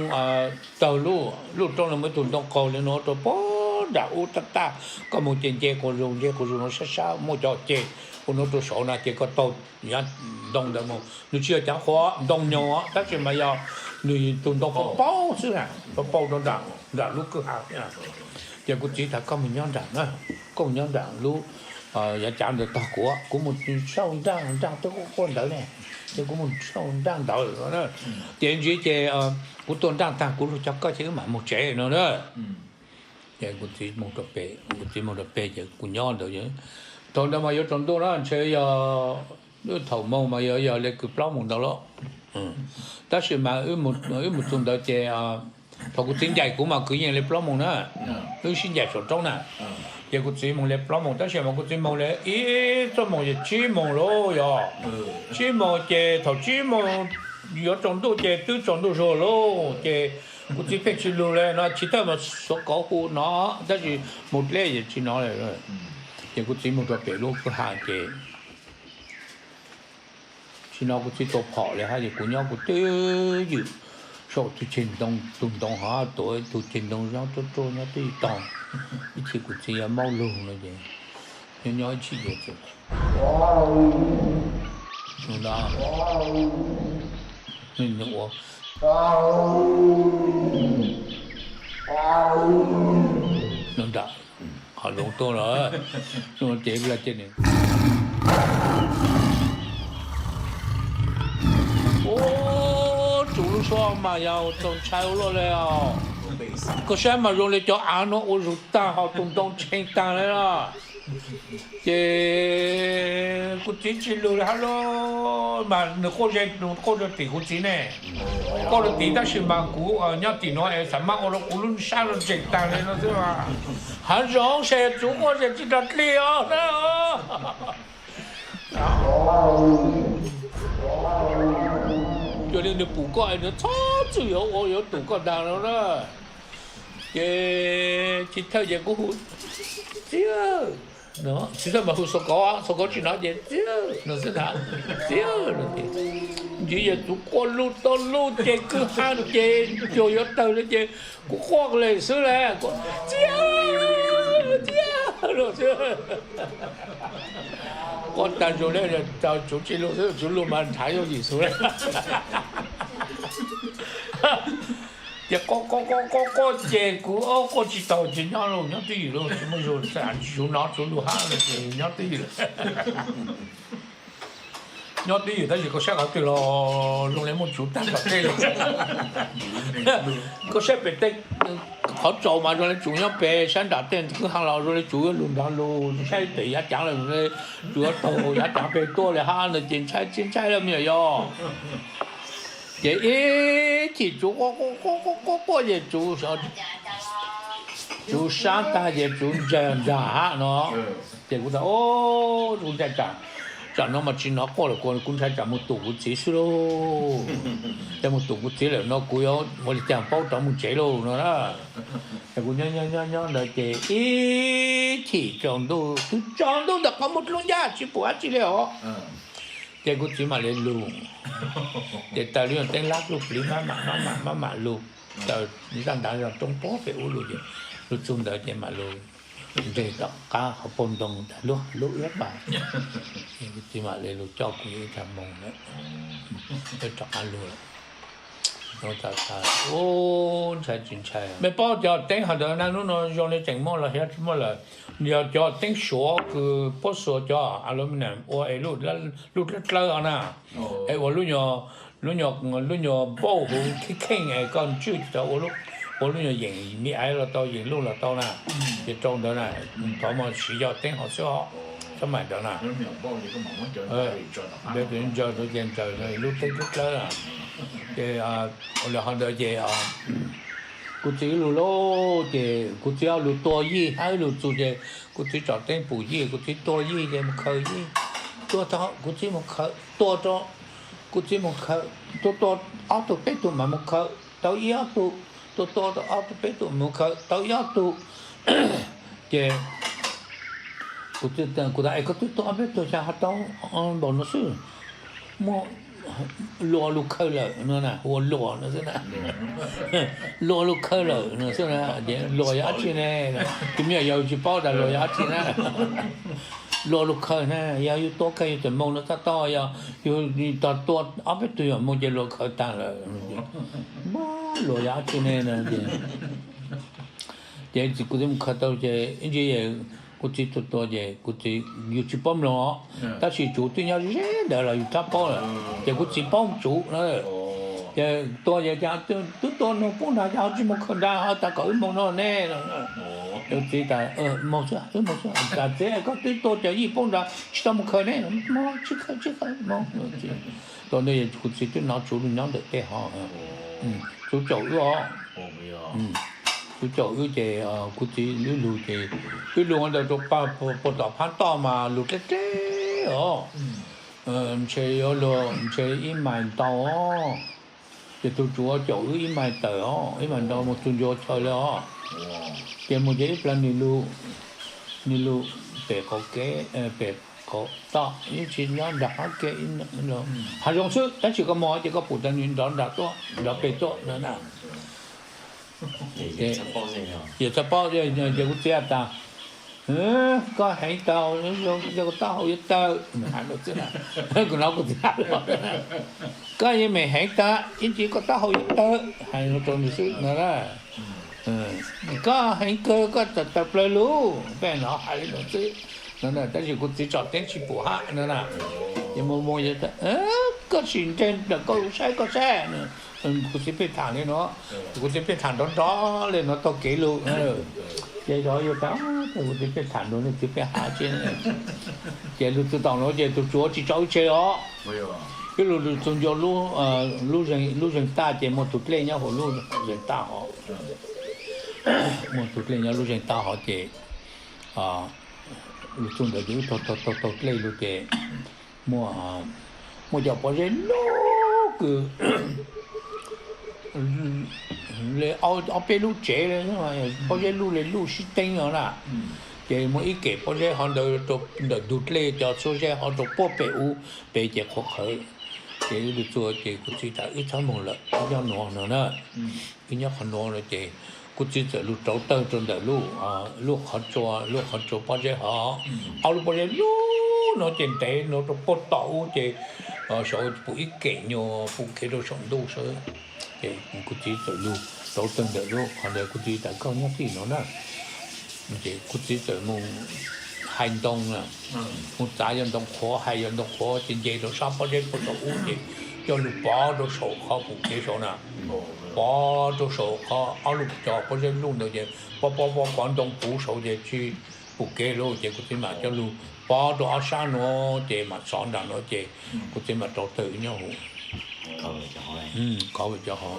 tawg lub, lub roob no muaj ib tug ntoo qaug li no rau puag nram ub tag tag. Koj mus ces nce quas zus nce quas zus no sab sab muaj cov ceg ua no rau saud na ces koj taug yav ntoo ntawd mus. Nws tsis yog cav qhuav ntoo nyob tab sis mas yog nws tus ntoo paub paub xwb na, paub paub rau nram lub kwj ha. Ces kuv txiv tas koj mus nyob nram na, koj mus nyob nram lub yav cav ntawd tog kuv, kuv mus sau nraj, nraj twb quaj quaj ntawd ne, ces kuv mus sau nraj ntawd. Ces ntsis ces kuv tua nraj tag kuv lug coj koj ces wb mam mus tsev no na. Ces kuv txiv mus rau pem, kuv txiv mus rau pem ces kuv nyob ntawd. Thaum ntawd mas yuav tsaus ntuj na ntshe yog thaum moos mas yog, yog li kws plaub moos ntawd lawm. Tab sis mas wb mus txug ntawd ces thaum kuv txiv ncaim kuv mas kwv yees li plaub moos na, wb sib ncaim saum roob na. Ces kuv txiv moog li plaub moos tab sis mas kuv txiv moog li ib txoj moos ces tsib moos lauj yog. Tsib moos ces thaum tsib moos yuav tsaus ntuj ces twb tsaus ntuj zuag lauj ces kuv txiv pheej tsis lug li no, chiv thawj mas xuav kauv hu no tab sis mus dleb ces tsis hnov li. Ces kuv txiv mus rau pem lub kwj ha ces tsis hnov kuv txiv tua phom li hab ces kuv nyob kuv twb ywm saum tus ceg ntoo, tus ntoo hov tuav tus ceg ntoo zoo tuaj tuaj nyob twb ywm tog. Ib chim kuv txiv yuav maub lug no ces nyob nyob ib chim ces ua nram hav zoov tuaj lawm, ces ua tsuv lub suab mas yog txaus ntshai ua luaj li os. Koj saib mas zoo li cov av no ua zug tag ho tus ntoo tshee tag li na. Ces kuv txiv tsis lug li hab lauj, mas nws quaj ze, quaj rau tim kuv txiv ne, quaj rau tim tab sis mas kuv nyob tim no es xav mab ua rau kuv lub sab no ntsees tag li no xwb. Hav zoov ces tsuv quaj ces tsis rog dlig os na. Cuag li nws pum koj es nws txhob txwm yuav ua yuav tum koj ntag no na. Ces chiv thawj ces kuv hu txiv, txiv thawj mas hu xuav kauv, xuav kauv tsis hnov ces txiv no xwb ntag, txiv no ces ntsis yog tsuv quaj lug tau lug ces kwj ha ces cuag yuav tawg li ces kuv quaj li xwb li, txiv, txiv no xwb. Quaj tag zog li, tsuv tsis lug xwb, tsuv lug mas nrhav yooj yim xwb. Ces quaj quaj quaj quaj ces kuv quaj tsis taus ces nyob lug nyob twj ywm lug tsis muaj zug, tsuv nov tsuv lug hab lawm ces nyob twj ywm. Nyob twj ywm tab sis koj saib qhov twg los zoo li muaj tsuv tag tom tej li. Koj saib pem tej Qhov tsaus mas zoo li tsuv nyob pem sab nram tej kwj ha los zoo li tsuv yuav lug nrov lug, saib pem yav caav lawm, tsuv yuav taug yav caav pem tuaj li hab no ces ntshai tsis ntshai lawm me nyuam yog. Ces ib chim tsuv quaj quaj quaj ces tsuv sab tag ces tsuv ntsag ntsag hab no. Ces kuv tas, Ub, kuv ntshai tsam, tsam no mas tsis hnov quaj lawm, kuv ntshai tsam mus tum kuv txiv xwb lauj. Ces mus tum kuv txiv lawm no kuv yuav ua li cas paub rov mus tsev lauj no na. Ces kuv nyob nyob nyob nyob ntawd ces ib chim tsaus ntuj, twb tsaus ntuj ntawm qhov muag dlub ncaj tsis pum dab tsi li os. Ces kuv txiv mam li lug, ces taws lub nyuag teeb lab pluj pliv mab mam mab mam mab mam lug, taws zaj nrad zog roob pob pem ub lug ces lug txug ntawd ces mam lug nres tom qab qhov paug ntoo tas, Lub, lub iab pas. Kuv txiv mam li lug coj kuv ib tag moog lawm, rov qab lug lawm. Ub, ntshai tsis ntshai. Mej paub cov teeb hov ntawd na, hnub no zoo li tseem muaj los xyov tsis muaj lawm. Yog cov teeb suav kws puab xuas cov aluminum ua es lub dlawb dlawb os na, es ua lub nyuag npauj huv kheej kheej es koj ntswj tsis tau, ua lub nyuag yeem me aiv los tau, yeem luj los tau na. Ces rau ntawd na, thov mog siv cov teeb hov xwb os, txhob mam ntawd na. Ntsaws ces ntsaws lub teeb dlawb dlawb, lub teeb dlawb dlawb na. Ces ua li hov ntawd ces kuv txiv wb lug lauj, ces kuv txiv lug tua yij hab wb lug txug ces kuv txiv tsom teeb pum yij, kuv txiv tua yij ces mus khaws yij, tua tau kuv txiv mus khaws, tua rau kuv txiv mus khaws, tua tua ob tug peb tug mas mus khaws tau ib ob tug, tua tua ob tug peb tug mus khaws tau ib ob tug. Ces kuv tas, Es koj twb tua ob peb tug xyov ho tau npaum no xwb, muaj luas lug khaws lawm no na, hu ua luas no xwb na. Luas lug khaws lawm no xwb na. Luas yog dab tsi ne? Tus me nyuam yaus tsis paub tas luas yog dab tsi na. Luas lug khaws na, yog yug tua kawg yug txawm moog no txhob tau, yog yug tog tua ob peb tug yog moog ces luas khaws tag lawm. Luas yog dab tsi ne? Ces kuv txiv mus khaws tau ces ib ntsis kuv txiv tua tua ces kuv txiv yug tsis paub mloog os, tab sis tsuv twb nyob ze ntawd los yug rov paub lawm, ces kuv txiv paub tsuv na. Ces tua ces cas twb tua noog poob nrag, cas ho tsis mus khaws nrag, ho tas kom wb moog no ne. Kuv txiv tas, Moog xwb, wb moog xwb. Tas txiv, koj twb tua cov yij poob nrag tsis tau mus khaws ne. Moog, tsis khaws, tsis khaws, moog. Tau ntawd kuv txiv twb hnov tsuv lug nyob ntawm tej hov, tsuv caum wb os. Tsuv caum wb ces kuv txiv wb lug ces wb lug ntawd rau puag tom phab toj mas lug dleb dleb os. Ntshe yuav lug ntshe ib mais ntau os. Ces tus tsuv caum wb ib mais tawm os, ib mais ntau mus txug ncua chaw li os. Ces mus ces ib plag nws lug, nws lug pem qaum kev, pem qaum toj, ib tsis nyob nram qab kev. Hav zoov xwb, tab sis koj mus ces koj pum tas nws nrov nram tuaj, nrov pem tuaj no na. Ces txhob paub, ces kuv txiv tas, Koj heev tag, koj taub hau yuav tawg. Kuv hnov kuv txiv hais, Koj yeej meem heev tag, ib ntsis koj taub hau yuav tawg, hais rau nws xwb no na. Koj heev kawg, koj tawm plaws lug, peb hnov hais li no xwb no na. Tab sis kuv txiv tsom teeb tsis pum hab no na. Ces mus mus, Koj sim nres ntawm koj lub saib koj saib. Kuv txiv pheej tham li no, kuv txiv pheej tham nrov nrov li no taug kev lug. Ces yog tas kuv txiv pheej tham nrov, nej txiv pheej hais tsi, ces lug txug tom no ces tus tsuv tsis tso wb tseg os. Wb lug txug ncua lub zeeg taj ces muaj tus dlej nyob hauv lub zeeg taj hov. Muaj tus dlej nyob lub zeeg taj hov ces lug txug ntawd ces wb taug taug taug dlej lug ces muaj cov pob zeb lug kws li ob peb lub tsev li, pob zeb luj li luj sib teeb no na. Ces muaj ib kem pob zeb hov ntawd rau ntawm ntug dlej, cov xuab zeb hov rau puag pem ub, pem ces qhuav qhawv. Ces wb lug txug ces kuv txiv tas wb txhob moog lawm, wb nyob nuav no na. Wb nyob qhov nuav no ces kuv txiv txawm lug rauv tawg rau ntawm lub, lub qhov tsua, lub qhov tsua pob zeb hov. Ob lub pob zeb lug no ces ntev no rau puag tom ub ces saud pum ib kem nyuag pum kev rau saum ntuj xwb. Ces kuv txiv txawm lug rauv tawg ntawm lub qhov ntawd, kuv txiv tas koj nyob tij no na. Ces kuv txiv txawm mus hais ntoo na, mus txav yog ntoo qhuav, hais yog ntoo qhuav ces nce rau sab pob zeb puag tom ub ces coj lug pov rau saum qhov pum kev saud na. pov rau saum qhov ob lub cov pob zeb luj ntawd ces pov pov pov pov ntoo puv saud ces tsis pum kev lawm ces kuv txiv mam coj lug pov rau ob sab nuav ces mam sov nram nuav ces kuv txiv mam rauv taws wb nyob huv. Khov cov hov,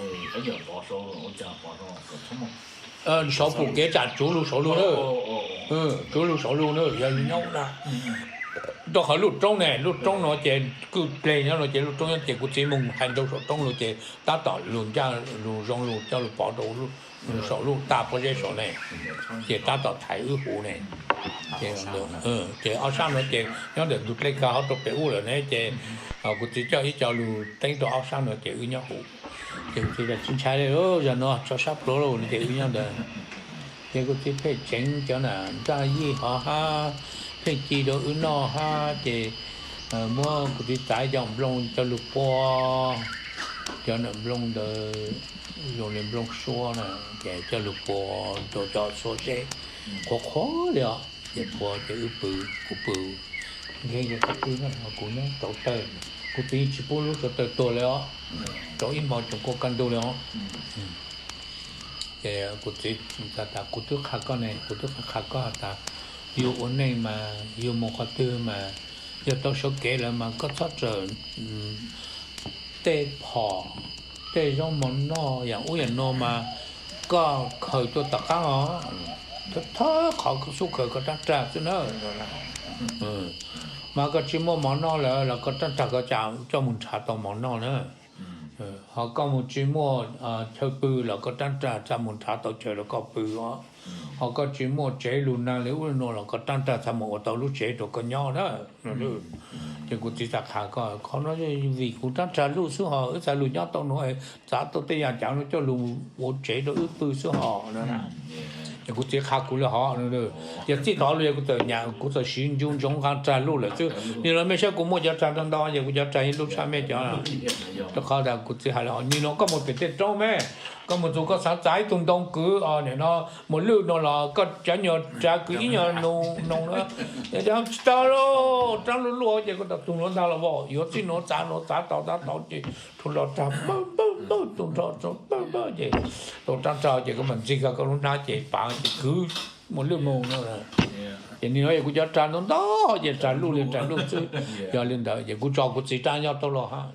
saud pum kev tsam tsuv lug saud lug na, tsuv lug saud lug na, yog lug nyob na. Rau qhov lub roob ne, lub roob nuav ces kwj pleg nyob nuav ces lub roob nyob ces kuv txiv moog hais nrau saum roob lug ces tab tom lug ncaj lug zoo lug coj lug pov rau saum lub taj pob zeb saud ne, ces tab tom thaiv wb huv ne. Ces ob sab nuav ces nyob ntawm ntug dlej kag hov rau pem ub lawm ne ces kuv txiv coj ib co lug teeb rau ob sab nuav ces wb nyob huv. Ces kuv txiv tsis ntshai li, zag nuav tso sab pluav lawm ces wb nyob ntawd. Ces kuv txiv pheej tseev cov nam nraj yij hov hab, pheej ci rau wb noj hab ces muab kuv txiv txav cov nplooj coj lug pua, cov nam nplooj ntawd zoo li nplooj suab na, ces coj lug pua rau cov suab zeb qhuav qhuav li os, ces pua ces wb pw, kuv pw, nkeeg ces koj pw no kuv nyob rauv taws, kuv txiv tsis pub lub suav taws tuag li os, rauv ib hmo tsoom kuj kaj ntug li os. Ces kuv txiv tas kuv twb qha koj ne, kuv twb qha koj has tas yug ua neej mas yug mus qhov twg mas yog tau sawv kev lawm mas koj txhob rawm tej phom, tej zaub mov noj yam ub yam nuav mas koj khaws tuaj tom qaab os, thawj qhov koj xub khaws koj rab rag xwb na. Mas koj tsis muaj mov noj lawm los koj rab rag koj tsa coj mus nrhav tau mov noj na. Ho koj mus tsis muaj chaw pw los koj rab rag tsa mus nrhav tau chaw rau koj pw os. Ho koj tsis muaj tsev lug naag li ub li nuav los koj rab rag tsa mus ua tau lub tsev rau koj nyob na. Ces kuv txiv txhad qha koj, qhov no vim kuv rab rag luj xwb ho wb txhad lug nyob tau nuav, txav tau tej yam cav nuav coj lug ua tsev rau wb pw xwb ho. Ces kuv txiv qha kuv li hov, yog txij tod lug yog kuv txawm nyam kuv txawm siv ncu ntsoov nqa rag luj lawm xwb. Nim no mej saib kuv muaj cov rag ntau ntau ces kuv cov rag ib lub tshaj mej cov. Rau qhov tas kuv txiv hais li hov, nim no koj mus pem tej roob me, koj mus txug koj xaav txav ib tug ntoo kwv os, nim no mus lwj no los koj cov nyuag rag kwv ib nyuag noo na. Tsis tau lauj, rab luj luj ces koj tau tug nuav ntag los vau, yuav txij nuav txav nuav txav tau txav tau ces rhu los rag npawg npawg npawg tug nrho npawg npawg ces tau rab rag ces koj mam ntxig koj lub hnab ces pav ces kwv mus lwj mus no. Ces nim no yog kuv cov rag ntau ntau ces rag luj li rag luj xwb. Yog li ntawd ces kuv tso kuv txiv rab nyob tau los hab.